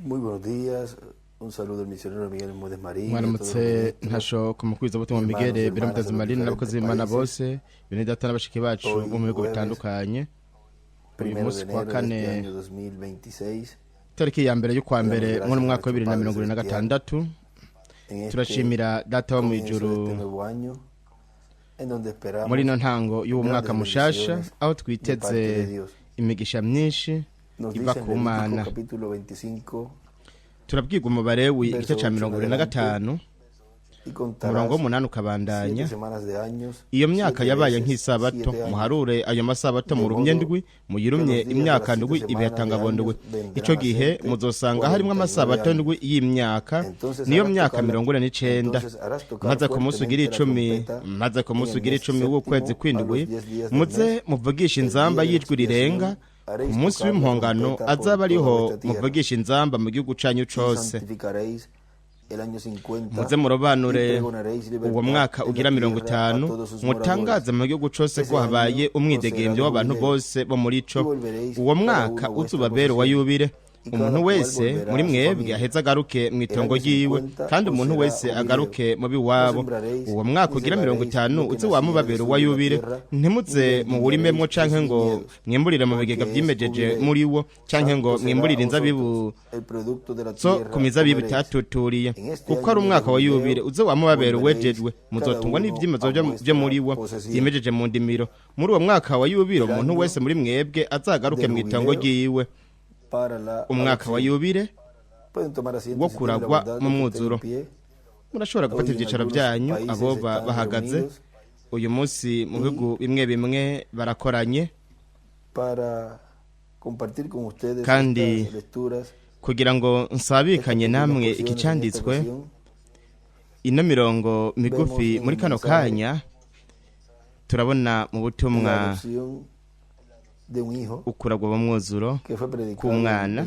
Muy buenos días. Un saludo del misionero Miguel Bermúdez Marín. Mwaramutse ntasho ku mukwiza butumwa Miguel Bermúdez Marín n'abakozi b'Imana bose, bene data n'abashiki bacu bo mu bihugu bitandukanye. Uyu munsi kuwa kane, tariki ya mbere y'ukwa mbere mu mwaka wa 2026, turashimira Data wo mu ijuru muri ino ntango y'uwo mwaka mushasha, aho twiteze imigisha myinshi iva ku Mana. Turabwirwa umubare w'igice ca 25, umurongo w'umunani ukabandanya: "Iyo myaka yabaye nk'isabato, muharure ayo masabato murumye ndwi, muyirumye imyaka ndwi ibihatangabondwi. Ico gihe muzosanga harimwo amasabato ndwi y'imyaka, niyo myaka 49. Maze ku munsi ugira 10 w'ukwezi kw'indwi, muze muvugisha inzamba y'ijwi rirenga. Ku munsi w'impongano azaba ariho muvugisha inzamba mu gihugu canyu cose. Muze murobanure uwo mwaka ugira 50, mutangaze mu gihugu cose ko habaye umwidegembyo w'abantu bose bo muri co. Uwo mwaka uzubabere wa yubile. Umuntu wese muri mwebwe aheze agaruke mu itongo ryiwe, kandi umuntu wese agaruke mu biwabo. Uwo mwaka ugira 50 uze wamubabera uwa yubile. Ntimuze muwurimemwo canke ngo mwimburire mu bigega vyimejeje muri wo, canke ngo mwimburire inzabibu zo ku mizabibu itatuturiye, kuko ari umwaka wa yubile. Uze wamubabera uwejejwe. Muzotungwa n'ivyimezo vyo muri wo vyimejeje mu ndimiro. Muri uwo mwaka wa yubile, umuntu wese muri mwebwe azagaruke mu itongo ryiwe." Umwaka wa yubile wo kuragwa mu mwuzuro. Murashobora gufata ibyicaro byanyu aboba bahagaze. Uyu munsi mu bihugu bimwe bimwe barakoranye, kandi kugira ngo nsabikanye namwe iki cyanditswe, ino mirongo migufi muri kano kanya, turabona mu butumwa ukuragwa mu mwuzuro k'umwana.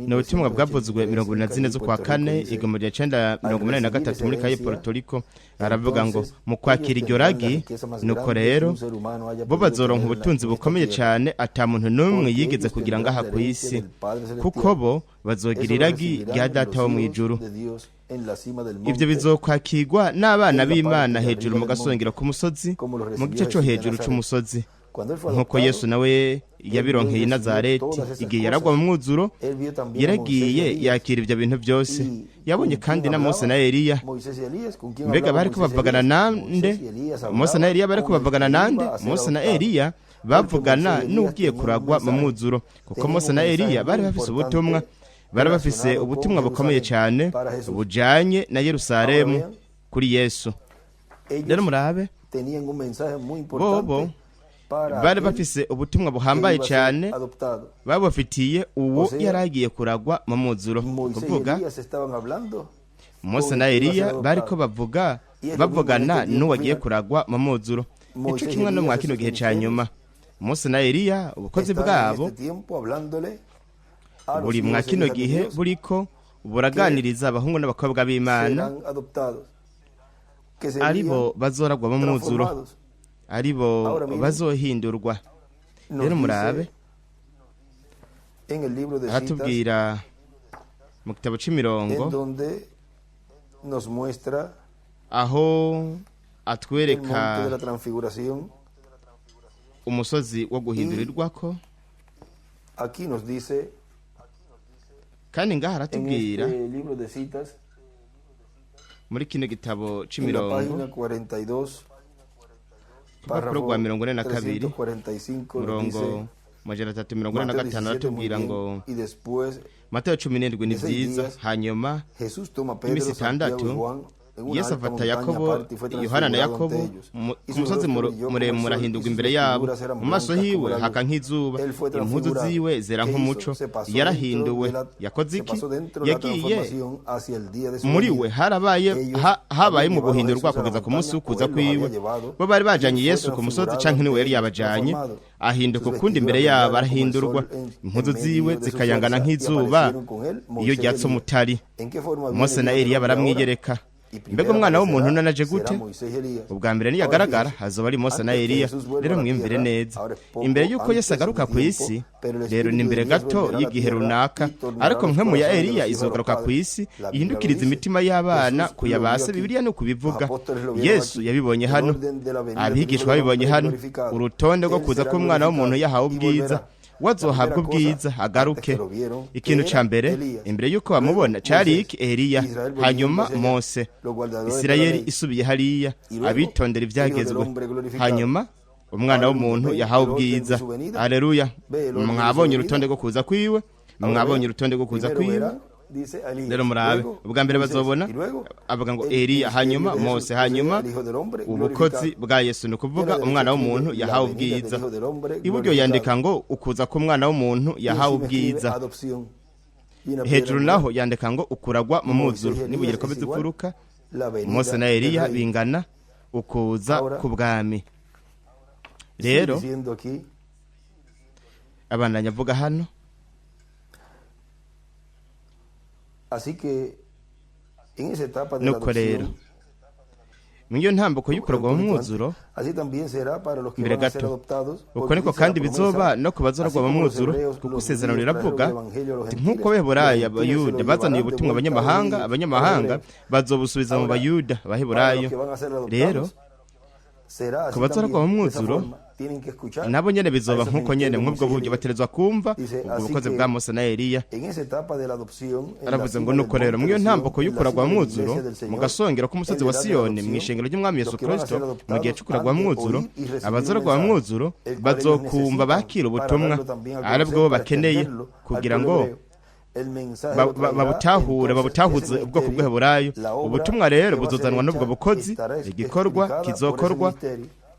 Ni ubutumwa bwavuzwe 24 z'ukwa kane 1983 muri Cayo, Puerto Rico. Aravuga ngo: "Mu kwakira iryo ragi, nuko rero bo bazoronka ubutunzi bukomeye cyane ata muntu n'umwe yigeze kugira ngaha ku isi, kuko bo bazogira iragi rya Data wo mu ijuru. Ibyo bizokwakirwa n'abana b'Imana hejuru mu gasongero k'umusozi, mu gice cyo hejuru c'umusozi, nk'uko Yesu nawe yabironkeye i Nazareti igihe yaragwa mu mwuzuro. Yaragiye yakira ibyo bintu byose. Yabonye kandi na Mose na Eliya." Mbega bari ko bavugana nande? Mose na Eliya bari ko bavugana nande? Mose na Eliya bavugana n'ugiye kuragwa mu mwuzuro, kuko Mose na Eliya bari bafise ubutumwa, bari bafise ubutumwa bukomeye cyane bujanye na Yerusalemu kuri Yesu. Rero murabe, bobo bari bafise ubutumwa buhambaye cyane babafitiye uwo yari agiye kuragwa mu mwuzuro. Kuvuga Mose na Eliya bari ko bavuga, bavugana n'uwo agiye kuragwa mu mwuzuro. Nico kimwe no mwa kino gihe ca nyuma. Mose na Eliya, ubukozi bwabo buri mwa kino gihe buriko buraganiriza abahungu n'abakobwa b'Imana, aribo bazoragwa mu mwuzuro, aribo bazohindurwa. Rero murabe, aratubwira mu gitabo c'imirongo, aho atwereka umusozi wo guhindurirwako. Kandi ngaha aratubwira muri kino gitabo c'imirongo, urupapuro rwa 42, murongo 345, aratubwira ngo: "Matayo 17 ni byiza. Hanyuma iminsi 6, Yesu afata Yakobo, Yohana na Yakobo ku musozi muremure, ahindurwa imbere yabo. Mu maso hiwe haka nk'izuba, impuzu ziwe zera nk'umuco. Yarahinduwe. Yakoze iki? Yagiye muri we. Harabaye habaye mu guhindurwa kugeza ku munsi w'ukuza kwiwe. Bo bari bajanye Yesu ku musozi, canke niwe yari yabajanye? Ahinduka ukundi imbere yabo, arahindurwa, impuzu ziwe zikayangana nk'izuba iyo ryatse umutari. Mose na Eliya baramwiyereka." Mbega umwana w'umuntu nanaje gute? Ubwa mbere niyagaragara hazoba ari Mose na Eliya. Rero mwiyumvire neza, imbere y'uko Yesu agaruka ku isi, rero ni imbere gato y'igihe runaka, ariko mpwemu ya Eliya izogaruka ku isi ihindukiriza imitima y'abana kuyabase. Bibiliya ni ukubivuga. Yesu yabibonye hano, abigishwa babibonye hano, urutonde rwo kuza k'umwana w'umuntu yahawe ubwiza, wazohabwa ubwiza agaruke. Ikintu ca mbere imbere y'uko bamubona cari iki? Eliya, hanyuma Mose, Isirayeli isubiye hariya, abitondera ivyagezwe, hanyuma umwana w'umuntu yahawe ubwiza. Aleluya! Mwabonye urutonde rwo kuza kwiwe, mwabonye urutonde rwo kuza kwiwe. Rero murabe, ubwa mbere bazobona avuga ngo Eliya, hanyuma Mose, hanyuma ubukozi bwa Yesu, ni ukuvuga umwana w'umuntu yahawe ubwiza. Iburyo yandika ngo ukuza k'umwana w'umuntu yahawe ubwiza, hejuru naho yandika ngo ukuragwa mu mwuzuro. Nibugere ko bizifuruka, Mose na Eliya bingana ukuza k'ubwami. Rero abandanya avuga hano. Nuko rero mw'iyo ntambuko y'ukuragwa mu mwuzuro mbere gato, uko niko kandi bizoba no ku bazoragwa mu mwuzuro, kuko isezerano riravuga nk'uko Abaheburayo Abayuda bazaniye ubutumwa abanyamahanga, abanyamahanga bazobusubiza mu Bayuda Abaheburayo. Rero ku bazoragwa mu mwuzuro nabo nyene bizoba nk'uko nyene mw'ubwo buryo baterezwa kumva ubwo bukozi bwa Mose na Eliya. Aravuze ngo nuko rero mw'iyo ntambuko y'ukuragwa mu mwuzuro, mu gasongero k'umusozi wa Siyoni, mw'ishengero ry'umwami Yesu Kristo, mu gihe c'ukuragwa mu mwuzuro, abazoragwa mu mwuzuro bazokumva bakira ubutumwa aribwo bakeneye kugira ngo babutahure, babutahuze ubwoko bw'Abaheburayo. Ubutumwa rero buzozanwa n'ubwo bukozi, igikorwa kizokorwa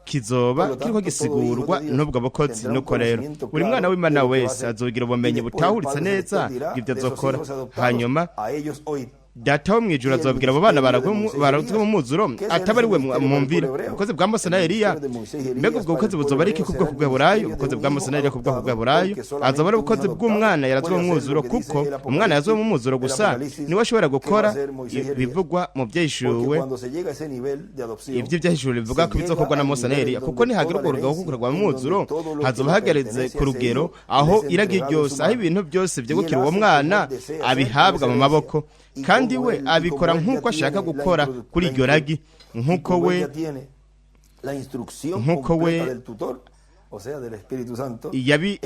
kizoba kiriko gisigurwa n'ubwo bukozi. Nuko rero buri mwana w'Imana wese azogira ubumenyi butahuritse neza bw'ibyo azokora. Hanyuma Data wo mw'ijuru azobwira abo bana barazwe mu mwuzuro ataba ari we mwumvira ubukozi bwa Mose na Eliya. Mbega ubwo bukozi buzoba ari iki ku bwoko bw'Abaheburayo? Ubukozi bwa Mose na Eliya ku bwoko bw'Abaheburayo azoba ari ubukozi bw'umwana yarazwe mu mwuzuro, kuko umwana yarazwe mu mwuzuro gusa niwe ashobora gukora ibivugwa mu vyahishuwe. Ivyo vyahishuwe bivuga ko bizokorwa na Mose na Eliya, kuko nihagira urwo rugero rwo kuragwa mu mwuzuro hazoba hagereze ku rugero aho iragi ryose, aho ibintu byose vyegukira uwo mwana abihabwa mu maboko, kandi we abikora nk'uko ashaka gukora kuri iryo ragi, nk'uko we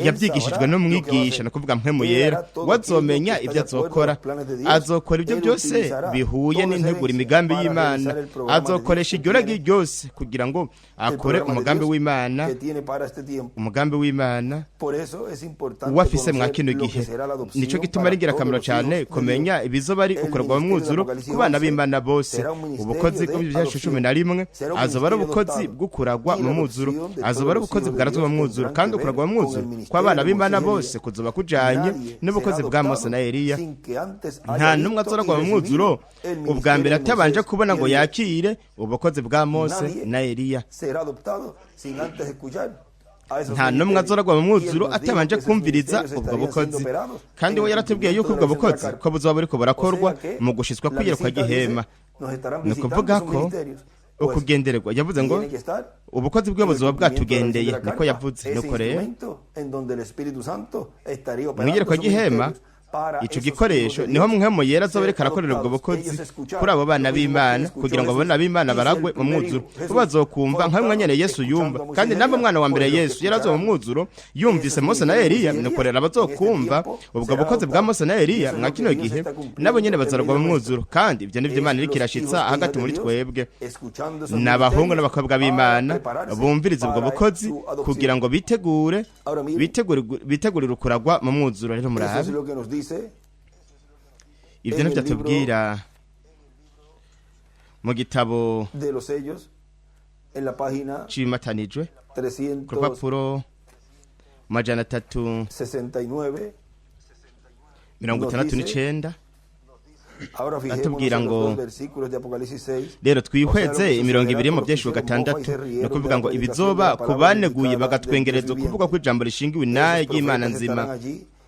yabyigishijwe n'umwigisha, ni ukuvuga mpwemu yera. Wazomenya ibyo azokora, azokora ibyo byose bihuye n'integura imigambi y'Imana, azokoresha iryo ragi ryose kugira ngo akore umugambi w'Imana, umugambi w'Imana uwafise mwa kino gihe. Nico gituma ari ingirakamaro cyane kumenya ibizoba ari ukorwa mu mwuzuro ku bana b'Imana bose. Ubukozi bw'ibyacu 11 azoba ari ubukozi bw'ukuragwa mu mwuzuro, azoba ari ubukozi bwarazwe mu mwuzuro, kandi ukuragwa mu mwuzuro kw'abana b'Imana bose kuzoba kujanye n'ubukozi bwa Mose na Eliya. Nta n'umwe azoragwa mu mwuzuro ubwa mbere atabanje kubona ngo yakire ubukozi bwa Mose na Eliya. Nta n'umwe azoragwa mu mwuzuro atabanje kumviriza ubwo bukozi, kandi we yaratubwiye yuko ubwo bukozi ko buzoba buriko burakorwa mu gushitswa kw'iyerekwa ry'ihema. Ni ukuvuga ko ukugendererwa yavuze ngo ubukozi bwe buzoba bwatugendeye, niko yavuze. Nuko rero mw'iyerekwa ry'ihema ico gikoresho niho mpwemu yera azoba ariko arakorera ubwo bukozi kuri abo bana b'Imana, kugira ngo abana b'Imana baragwe mu mwuzuro, bo bazokumva nka bimwe nyene Yesu yumva. Kandi namba mwana wa mbere Yesu yarazoba mu mwuzuro yumvise Mose na Eliya, nuko rero abazokumva ubwo bukozi bwa Mose na Eliya mwa kino gihe nabo nyene bazaragwa mu mwuzuro. Kandi ivyo nivyo Imana iriko irashitsa hagati muri twebwe, n'abahungu n'abakobwa b'Imana bumviriza ubwo bukozi kugira ngo bitegure bitegurire ukuragwa mu mwuzuro. Rero murabe ivyo nivyo atubwira mu gitabo cimatanijwe ku rupapuro 369, atubwira ngo rero twihweze imirongo ibiri mu byeshuwe 6, ni ukuvuga ngo ibizoba ku baneguye bagatwengereza ukuvuga ko ijambo rishingiwe inaye ry'Imana nzima.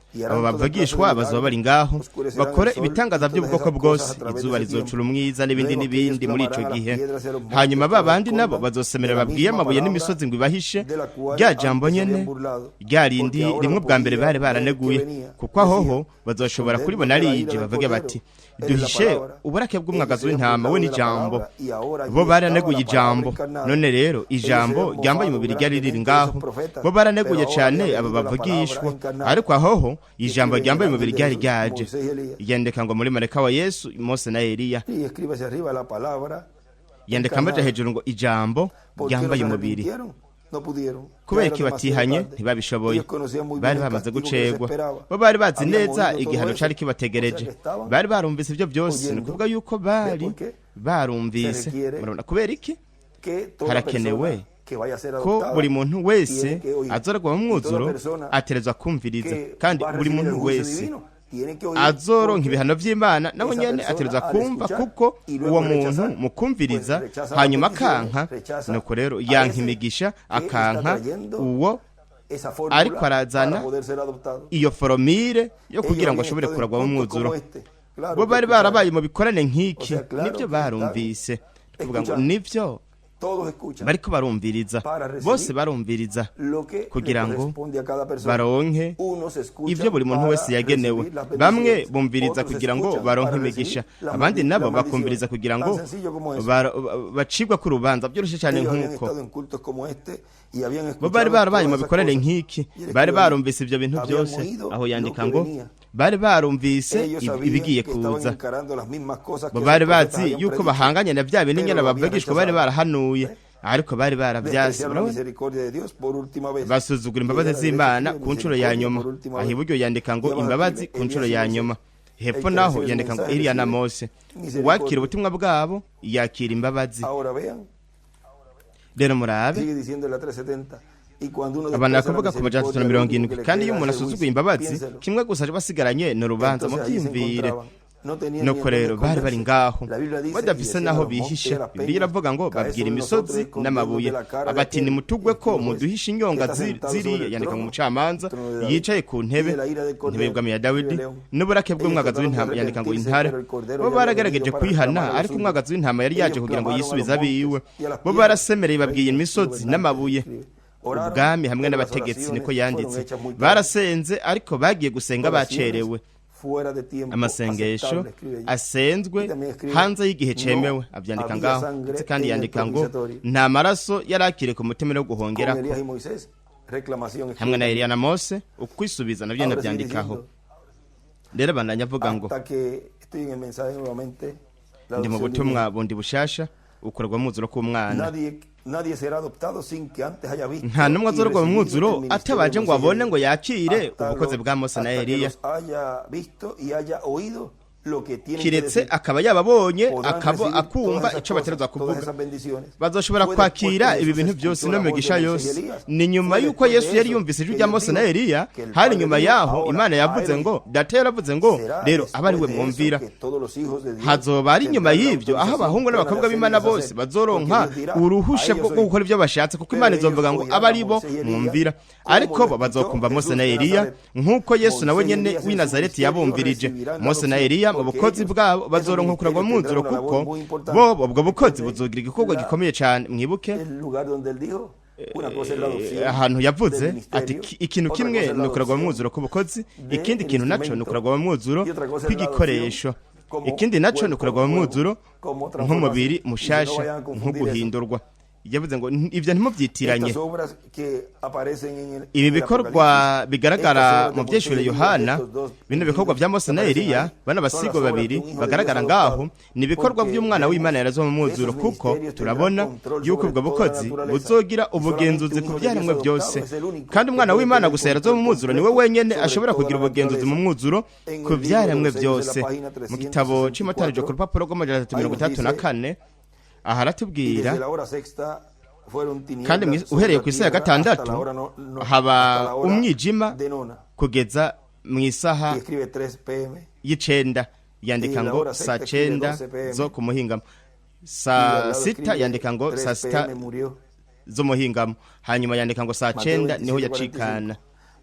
Abo bavugishwa bazoba bari ngaho bakore ibitangaza by'ubwoko bwose, izuba rizocura umwiza n'ibindi n'ibindi muri ico gihe. Hanyuma ba bandi nabo bazosemera babwiye amabuye n'imisozi ngo ibahishe rya jambo nyene, rya rindi rimwe bwa mbere bari baraneguye, kuko ahoho bazoshobora kuribona rije bavuge bati duhishe uburake bw'umwagazi w'intama we n'ijambo. Bo baraneguye ijambo, none rero ijambo ryambaye umubiri ryari riri ngaho. Bo baraneguye cyane aba bavugishwa, ariko ahoho ijambo ryambaye umubiri ryari ryaje. Yandika ngo muri mareka wa Yesu, Mose na Eliya. Yandika amaja hejuru ngo ijambo ryambaye umubiri. Kubera iki batihanye? Ntibabishoboye, bari bamaze gucegwa. Bo bari bazi neza igihano cari kibategereje, bari barumvise ibyo byose. Ni ukuvuga yuko bari barumvise. Murabona kubera iki harakenewe ko buri muntu wese azoragwa mu mwuzuro aterezwa kumviriza, kandi buri muntu wese azoronka ibihano by'Imana nawe nyene aterezwa kumva, kuko uwo muntu mukumviriza hanyuma akanka, nuko rero yanka imigisha, akanka uwo ariko arazana iyo foromire yo kugira ngo ashobore kuragwa mu mwuzuro. Bo bari barabaye mu bikorane nk'iki, nibyo barumvise. Tuvuga ngo nibyo bariko barumviriza, bose barumviriza kugira ngo baronke ivyo buri muntu wese yagenewe. Bamwe bumviriza kugira ngo baronke imigisha, abandi nabo bakumviriza kugira ngo bacibwe ku rubanza. Byoroshye cyane nk'uko bo bari barabaye mu bikorane nk'iki, bari barumvise ivyo bintu byose. Aho yandika ngo bari barumvise ibigiye kuza, bo bari bazi yuko bahanganye na bya bintu nyene abavugishwa bari barahanuye, ariko bari baravyase. Basuzugura imbabazi z'Imana ku nshuro ya nyuma. Aho iburyo yandika ngo imbabazi ku nshuro ya nyuma, hepfo naho yandika ngo Eliya na Mose. Uwakira ubutumwa bwabo yakira imbabazi. Rero murabe abantu bakavuga ku 370, kandi iyo umuntu asuzuguye imbabazi kimwe gusa basigaranye ni urubanza. Mubyiyumvire. Nuko rero bari bari ngaho badafise naho bihisha. Bibiliya iravuga ngo babwira imisozi n'amabuye abati nimutugwe ko muduhishe inyonga ziriya. Yandika mu mucamanza yicaye ku ntebe, intebe y'ubwami ya Dawidi, n'uburake bw'umwagazi w'intama. Yandika ngo intare. Bo baragerageje kwihana, ariko umwagazi w'intama yari yaje kugira ngo yisubize abiwe. Bo barasemereye babwiye imisozi n'amabuye, ubwami hamwe n'abategetsi, niko yanditse. Barasenze, ariko bagiye gusenga bacerewe. Amasengesho asenzwe hanze y'igihe cemewe, abyandika ngaho. Ndetse kandi yandika ngo nta maraso yarakire ku mutima no guhongerako. Hamwe na Eliya na Mose ukwisubiza nabyo nabyandikaho. Rero bandanya avuga ngo ndi mu butumwa bundi bushasha, ukorwa mwuzuro k'umwana. Nta n'umwe azorwa mu mwuzuro atabanje ngo abone ngo yakire ubukozi bwa Mose na Eliya, kiretse akaba yababonye akumva ico baterezwa kuvuga. Bazoshobora kwakira ibi bintu byose no migisha yose ni nyuma yuko Yesu yari yumvise ijwi rya Mose na Eliya. Hari nyuma yaho Imana yavuze ngo, Data yaravuze ngo rero aba ari we mwumvira. Hazoba ari nyuma y'ibyo aho abahungu n'abakobwa b'Imana bose bazoronka uruhusha rwo gukora ibyo bashatse, kuko Imana izovuga ngo aba ari bo mwumvira. Ariko bo bazokumva Mose na Eliya nk'uko Yesu nawe nyene w'i Nazareti yabumvirije. Mose na Eliya mu bukozi bwabo bazoronka kuragwa mu mwuzuro, kuko bo ubwo bukozi buzogira igikorwa gikomeye cyane. Mwibuke ahantu yavuze ati ikintu kimwe ni ukuragwa mu mwuzuro k'ubukozi, ikindi kintu naco ni ukuragwa mu mwuzuro kw'igikoresho, ikindi naco ni ukuragwa mu mwuzuro nk'umubiri mushasha, nk'uguhindurwa. Yavuze ngo ibyo ntimubyitiranye. Ibi bikorwa bigaragara mu byeshure Yohana, bino bikorwa bya Mose na Eliya, bana basigo babiri bagaragara ngaho, ni ibikorwa by'umwana w'Imana yarazwe mu mwuzuro, kuko turabona yuko ubwo bukozi buzogira ubugenzuzi ku byaremwe byose. Kandi umwana w'Imana gusa yarazwe mu mwuzuro niwe wenyene ashobora kugira ubugenzuzi mu mwuzuro ku byaremwe byose. Mu gitabo c'Imatarijo ku rupapuro rw'amajana 334 aha aratubwira kandi uhereye ku isaha ya gatandatu haba umwijima kugeza mu isaha y'icenda. Yandika ngo saa 9 zo ku muhingamo, saa 6 yandika ngo saa 6 zo muhingamo, hanyuma yandika ngo saa 9 niho yacikana.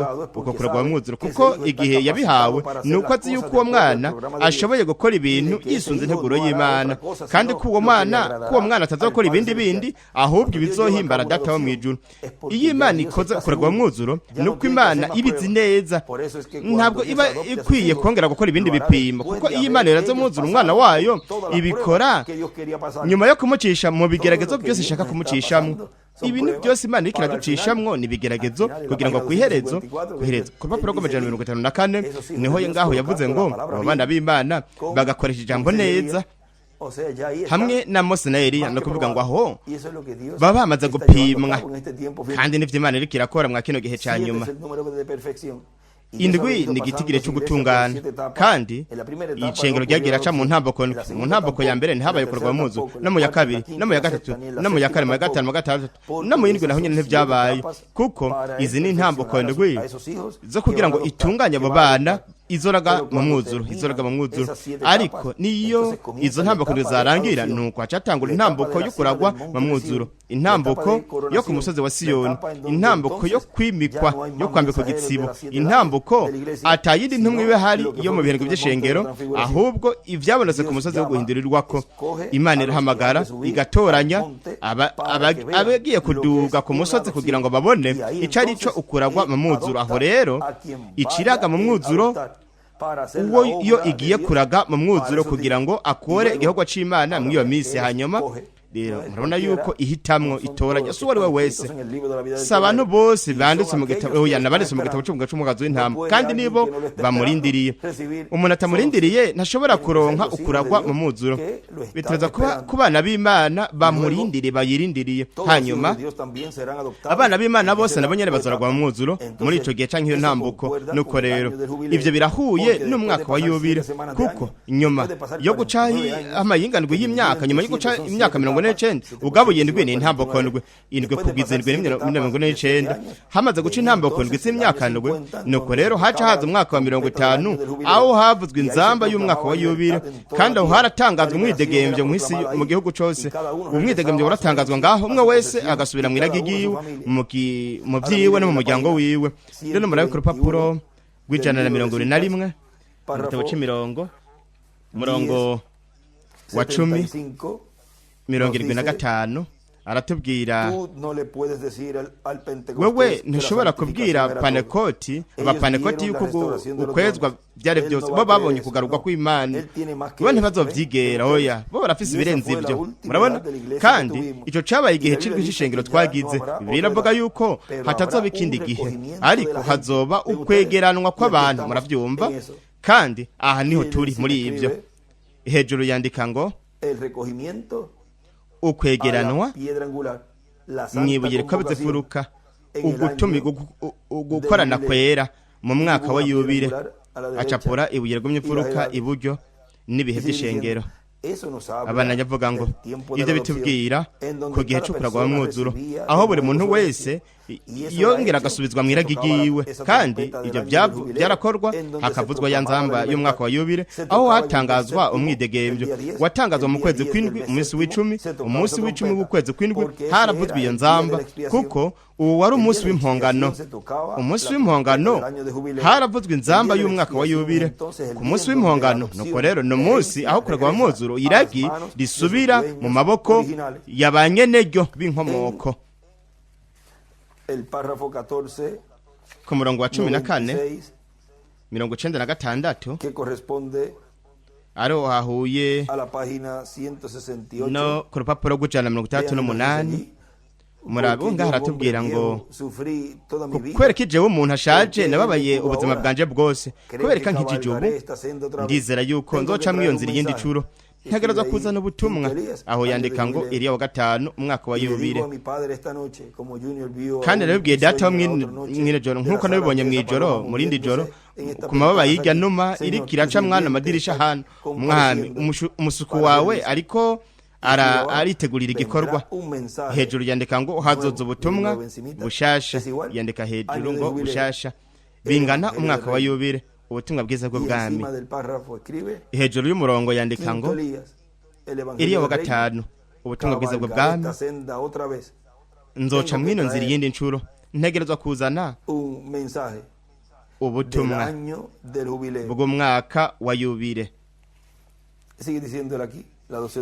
yahawe uko kuragwa mu mwuzuro, kuko igihe yabihawe ni uko azi yuko uwo mwana ashoboye gukora ibintu yisunze integuro y'Imana, kandi ko uwo mwana atazokora ibindi bindi, ahubwo ibizohimbara Data wo mu ijuru. Iyo Imana ikoze kuragwa mu mwuzuro, ni uko Imana Imana ibizi neza, ntabwo iba ikwiye kongera gukora ibindi bipimo, kuko iyo Imana iraze umwuzuro umwana wayo, ibikora nyuma yo kumucisha mu bigeragezo byose ishaka kumucishamwo. Ibintu byose Imana iriko iraducishamwo ni ibigeragezo kugira ngo kwiherezo ku rupapuro rw'154 niho ngaho yavuze ngo abo bana b'Imana bagakoresha ijambo neza hamwe na Mose na Eliya, no kuvuga ngo aho baba bamaze gupimwa. Kandi nivyo Imana iriko irakora mwa kino gihe ca nyuma. 7 ni igitigire cyo gutungana, kandi icengero ryagira aca mu ntamboko. Mu ntamboko ya mbere ntihabaye kurwa muzu, no mu ya kabiri, no mu ya gatatu, no mu ya kane, mu ya gatanu, mu gatandatu, no mu yindwi naho nyene ntivyabaye, kuko izi ni intamboko ndwi zo kugira ngo itunganye abo bana izoraga mu mwuzuro, izoraga mu mwuzuro. Ariko niyo izo ntamboko zarangira, nuko hacatangura intambuko yo kuragwa mu mwuzuro, intambuko yo ku musozi wa Siyoni, intambuko yo kwimikwa, yo kwambikwa igitsibo, intambuko atayindi ntumwe ibe hari yo mu bihengo by'ishengero, ahubwo ivyabonetse ku musozi wo guhindurirwako. Imana irahamagara igatoranya abagiye kuduga ku musozi kugira ngo babone ico ari cyo ukuragwa mu mwuzuro. Aho rero iciraga mu mwuzuro uwo iyo igiye kuraga mu mwuzuro kugira ngo akore igikorwa c'Imana muri iyo minsi. Hanyuma rero murabona yuko ihitamwo itoranya si uwo ari we wese, si abantu bose banditse mu gitabo, oya, nabanditse mu gitabo c'umugazo w'intama, kandi nibo bamurindiriye. Umuntu atamurindiriye ntashobora kuronka ukuragwa mu mwuzuro. Biteza kuba ku bana b'Imana bamurindiriye, bayirindiriye. Hanyuma abana b'Imana bose nabo nyene bazoragwa mu mwuzuro muri ico gihe canke iyo ntambuko. Nuko rero ivyo birahuye n'umwaka wa yubile, kuko nyuma yo guca amayinganwe y'imyaka, nyuma yo guca imyaka 49, ugabuye indwi ni intamboko ndwi, indwi kugwiza indwi ni 49. Hamaze guca intamboko ndwi z'imyaka ndwi, nuko rero haca haza umwaka wa 50, aho havuzwe inzamba y'umwaka wa yubile, kandi aho haratangazwa umwidegemvyo mw'isi mu gihugu cose. Umwidegemvyo waratangazwa ngaho, umwe wese agasubira mu iragi ryiwe, mu vyiwe no mu muryango wiwe. Rero murabe ku rupapuro rw'121 mu gitabo c'imirongo, umurongo wa 10 75, aratubwira: wewe ntushobora kubwira Panekoti, abapanekoti yuko ukwezwa byari byose, bo babonye kugarurwa kw'Imana, bo ntibazovyigera, oya, bo barafise ibirenze ivyo. Murabona? Kandi ico cabaye igihe c'ishengero twagize. Bibiliya iravuga yuko hatazoba ikindi gihe, ariko hazoba ukwegeranwa kw'abantu. Muravyumva? Kandi aha niho turi muri ivyo. Hejuru yandika ngo ukwegeranwa mwibuye rikabutse furuka, ugukorana kwera mu mwaka wa yubile. Acapura ibuye rigumye imfuruka iburyo n'ibihe by'ishengero. Abana avuga ngo ibyo bitubwira ku gihe cyo kuragwa mwuzuro, aho buri muntu wese yongera agasubizwa mu iragi ryiwe, kandi ibyo byarakorwa hakavuzwa ya nzamba y'umwaka wa yubile, aho hatangazwa umwidegembyo watangazwa mu kwezi kw'indwi, umunsi w'icumi, umunsi w'icumi w'ukwezi kw'indwi haravuzwa iyo nzamba, kuko uwo wari umunsi w'impongano. Umunsi w'impongano haravuzwa inzamba y'umwaka wa yubile ku munsi w'impongano. Nuko rero ni umunsi aho kuragwa mwuzuro iragi risubira mu maboko ya ba nyeneryo b'inkomoko. Ku murongo wa 14 96 ariho hahuye no ku rupapuro rw'168, murabo ngaho aratubwira ngo kubera jewe umuntu ashaje nababaye ubuzima bwanje bwose, kubera nk'ijije ubu ndizera yuko nzoca mw'iyo nzira iyindi curo, ntegerezwa kuzana ubutumwa. Aho yandika ngo Eliya wa 5 umwaka wa yubile. Kandi nabibwiye data wo mw'iri joro, nk'uko nabibonye mw'ijoro, mu rindi joro, ku mababa y'irya numa iriko iraca mwana amadirisha hano, umwami umusuku wawe ariko aritegurira igikorwa. Hejuru yandika ngo hazoza ubutumwa bushasha, yandika hejuru ngo bushasha bingana umwaka wa yubile, ubutumwa bwiza bw'ubwami. Hejuru y'umurongo yandika ngo Eliya wa 5 ubutumwa bwiza bw'ubwami, nzoca mwino nzira iyindi ncuro, ntegerezwa kuzana ubutumwa bw'umwaka wa yubile.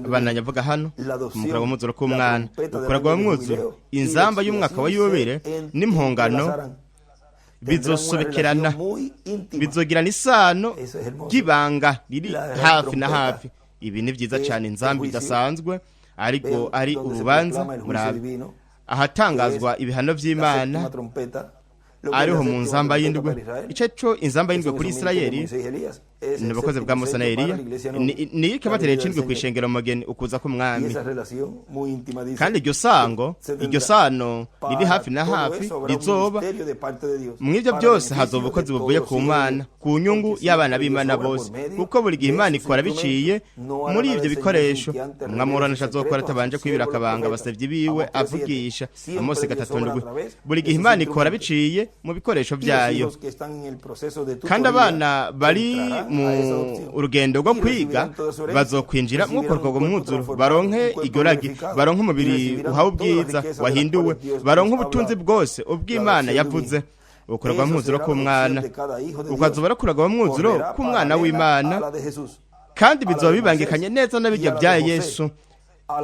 Abananya avuga hano umukura w'umwuzuro k'umwana, ukuragwa w'umwuzuro, inzamba y'umwaka wa yubile n'impongano Bizosobekerana, bizogirana isano ry'ibanga riri hafi na hafi. Ibi ni byiza cyane. Inzambi idasanzwe, ariko ari urubanza. Murabe ahatangazwa ibihano by'Imana, ariho mu nzamba y'indwi. Icyo cyo inzamba y'indwi kuri Isirayeli ni ubukozi bwa Musa na Eliya, ni ikabatera icindwe ku ishengero mugeni, ukuza k'Umwami. Kandi iryo sango, iryo sano riri hafi na hafi rizoba mu ibyo byose. Hazoba ubukozi buvuye ku Mana ku nyungu y'abana b'Imana bose, kuko buri gihe Imana ikora biciye muri ibyo bikoresho. Umwami uranisha azokora atabanje kwibira akabanga abasevyi biwe avugisha. Amosi 3:7. Buri gihe Imana ikora biciye mu bikoresho byayo. Kandi abana bari mu urugendo rwo kwiga bazokwinjira mwukorwa mwuzuro, baronke igoragi, baronke umubiri uhawe ubwiza wahinduwe, baronke ubutunzi bwose ubw'Imana yavuze. Ukorwa mwuzuro k'umwana, ukazoba rakuragwa mwuzuro k'umwana w'Imana, kandi bizoba bibangikanye neza n'abijya bya Yesu,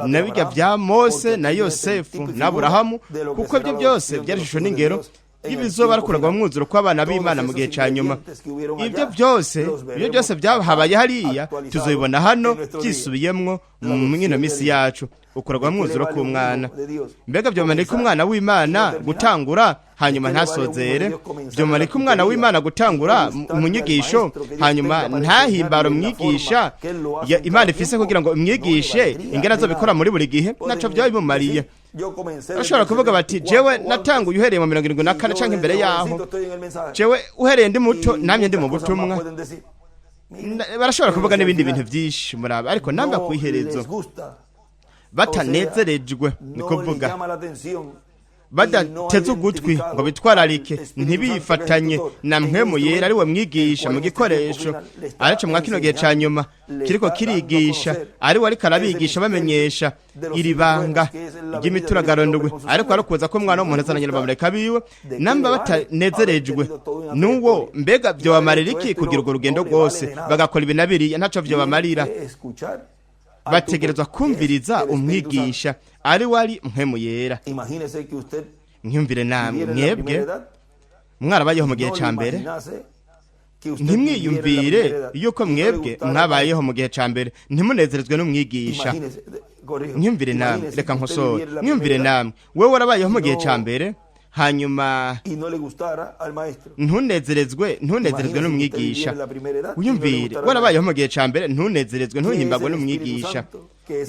n'abijya bya Mose na Yosefu n'Aburahamu, kuko ibyo byose byari ishusho n'ingero y'ibizoba rakuragwa mwuzuro kw'abana b'Imana mu gihe ca nyuma. Ibyo byose byahabaye hariya, tuzobibona hano byisubiyemwo mu mwino misi yacu, ukuragwa mwuzuro k'umwana. Mbega byomanira umwana w'Imana gutangura hanyuma ntasozere? Byomanira umwana w'Imana gutangura mu nyigisho hanyuma ntahimbara umwigisha Imana ifise kugira ngo umwigishe ingene azobikora muri buri gihe? Naco byaba bimumariye. Bashobora kuvuga bati: "Jewe natanguye uhereye mu 74 canke imbere yaho. Jewe uhereye ndi muto namye ndi mu butumwa." Barashobora kuvuga n'ibindi bintu byinshi, muraba, ariko namba kwiherezo batanezerejwe, ni kuvuga badateze ugutwi ngo bitwararike, ntibifatanye na Mpwemu Yera ari we mwigisha mu gikoresho ariko mwa kino gihe ca nyuma kiriko kirigisha, ari we ariko arabigisha, bamenyesha iri banga ry'imituragaro ariko ari ukuza ko umwana w'umuntu azananye n'abamarayika biwe. Namba batanezerejwe n'uwo, mbega vyobamarira iki kugira urwo rugendo rwose, bagakora ibi na biriya? Ntaco vyobamarira. Bategerezwa kumviriza umwigisha ari wari Mpwemu Yera. Mwiyumvire namwe, mwebwe mwarabayeho mu gihe ca mbere, ntimwiyumvire yuko mwebwe mwabayeho mu gihe ca mbere ntimunezerezwe n'umwigisha. Mwiyumvire namwe, reka nkosore, mwiyumvire namwe, wewe warabayeho mu gihe ca mbere hanyuma ntunezerezwe n'umwigisha. Wiyumvire warabayeho mu gihe ca mbere, ntunezerezwe, ntuhimbagwe n'umwigisha.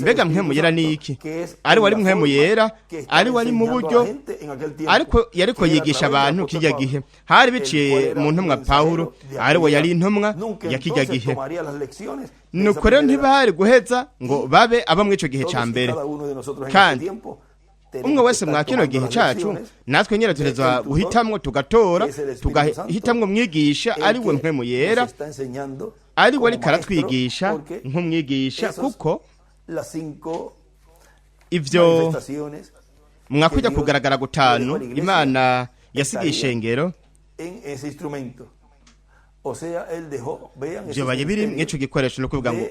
Mbega Mpwemu Yera ni iki? Ari wari Mpwemu Yera, ari wari mu buryo ariko yariko yigisha abantu kijya gihe, hari biciye mu ntumwa Pawulo, ari we yari intumwa ya kijya gihe. Nuko rero ntibari guheza ngo babe abo muri ico gihe ca mbere. Kandi umwe wese mwa kino gihe cacu, natwe nyene turezwa guhitamwo, tugatora, tugahitamwo mwigisha ari we Mpwemu Yera, ari we ariko aratwigisha nk'umwigisha, kuko ivyo mwakujya kugaragara gutanu Imana yasigiye ishengero vyobaye biri mw'ico gikoresho. Ni ukuvuga ngo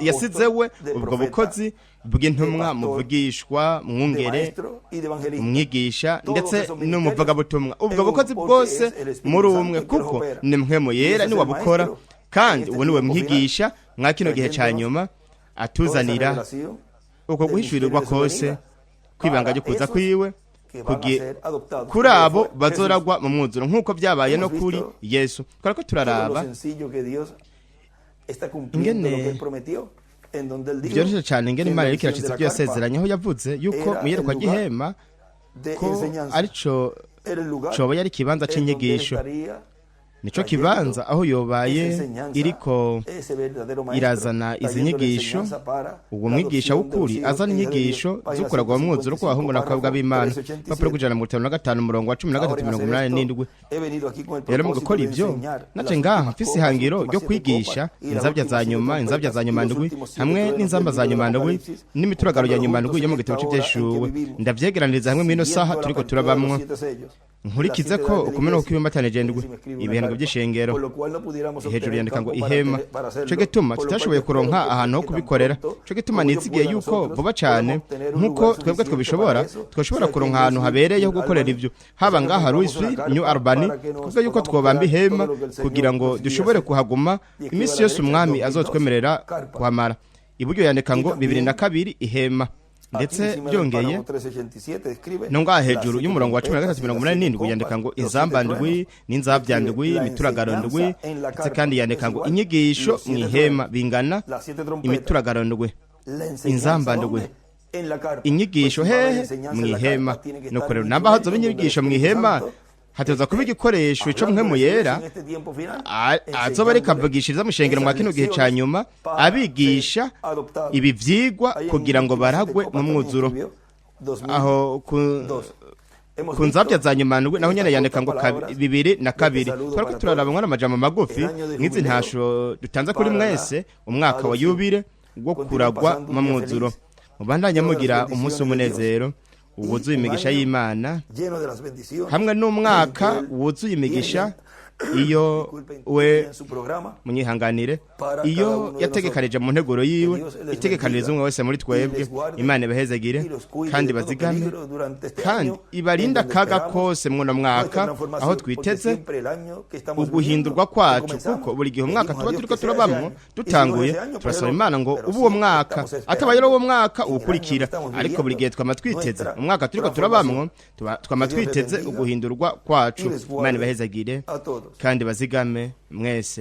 yasize we ubwo bukozi bw'intumwa, muvugishwa, mwungere, umwigisha ndetse n'umuvugabutumwa, ubwo bukozi bwose muri umwe, kuko ni Mpwemu Yera ni wabukora. Kandi uwo ni we mwigisha mwa kino gihe ca nyuma, atuzanira uko guhishurirwa kose kwibanga ryo kuza kwiwe kuri abo bazoragwa mu mwuzuro, nk'uko byabaye no kuri Yesu. Twariko turaraba ingene byoroshye cyane, ingene Imana yariko iracitse ibyo yasezeranye, aho yavuze yuko mu iyerekwa ry'ihema ko arico coba yari ikibanza c'inyigisho, nico kibanza aho yobaye iriko irazana izi nyigisho, uwo mwigisha w'ukuri azana inyigisho z'ukuragwa mu mwuzuro kw'abahungu n'abakobwa b'Imana. Papuro 155, umurongo wa 13, 87. Rero mu gukora ibyo, nace ngaha mfise ihangiro ryo kwigisha inzabya za nyuma ndwi hamwe n'inzamba za nyuma ndwi n'imituragaro ya nyuma ndwi yo mu gitabo c'Ivyeshuwe, ndavyegeraniriza hamwe mw'ino saha turiko turabamwo. Nkurikize ko ukumena uko ibimbatanije ndwi ibihendwa by'ishengero. Hejuru yandika ngo ihema. Cyo gituma tutashoboye kuronka ahantu ho kubikorera. Cyo gituma nizigiye yuko vuba cyane nk'uko twebwe twabishobora, twashobora kuronka ahantu habereye ho gukorera ibyo, haba ngaha Louisville, New Albany, kuvuga yuko twobamba ihema kugira ngo dushobore kuhaguma iminsi yose umwami azotwemerera kuhamara. Iburyo yandika ngo 2002 ihema. Ndetse byongeye no ngaha hejuru y'umurongo wa 1387 yandika ngo inzamba ndwi n'inzabya ndwi, imituragaro ndwi. Ndetse kandi yandika ngo inyigisho mu ihema bingana imituragaro ndwi, inzamba ndwi, inyigisho hehe? Mu ihema. Nuko rero namba hazoba inyigisho mu ihema, hateza kuba igikoresho ico Mpwemu Yera azoba ariko avugishiriza mushengero mwa kino gihe ca nyuma, abigisha ibi vyigwa kugira ngo baragwe mu mwuzuro. Aho ku nzabya za nyuma ndwi naho nyene yandika ngo 2002. Twariko turaraba mwana amajambo magufi nk'izi ntasho dutanze kuri mwese, umwaka wa yubile wo kuragwa mu mwuzuro. Mubandanye mugira umunsi w'umunezero wuzuye imigisha y'Imana, hamwe n'umwaka wuzuye imigisha iyo we munyihanganire, iyo yategekanije mu nteguro yiwe, itegekaniriza umwe wese muri twebwe. Imana ibahezagire kandi bazigame kandi ibarinda akaga kose mwuno mwaka aho twiteze uguhindurwa kwacu, kuko buri gihe umwaka tuba turiko turabamwo dutanguye turasaba Imana ngo ubu uwo mwaka atabaye uwo mwaka uwukurikira, ariko buri gihe twama twiteze umwaka turiko turabamwo, twama twiteze uguhindurwa kwacu. Imana ibahezagire kandi bazigame mwese.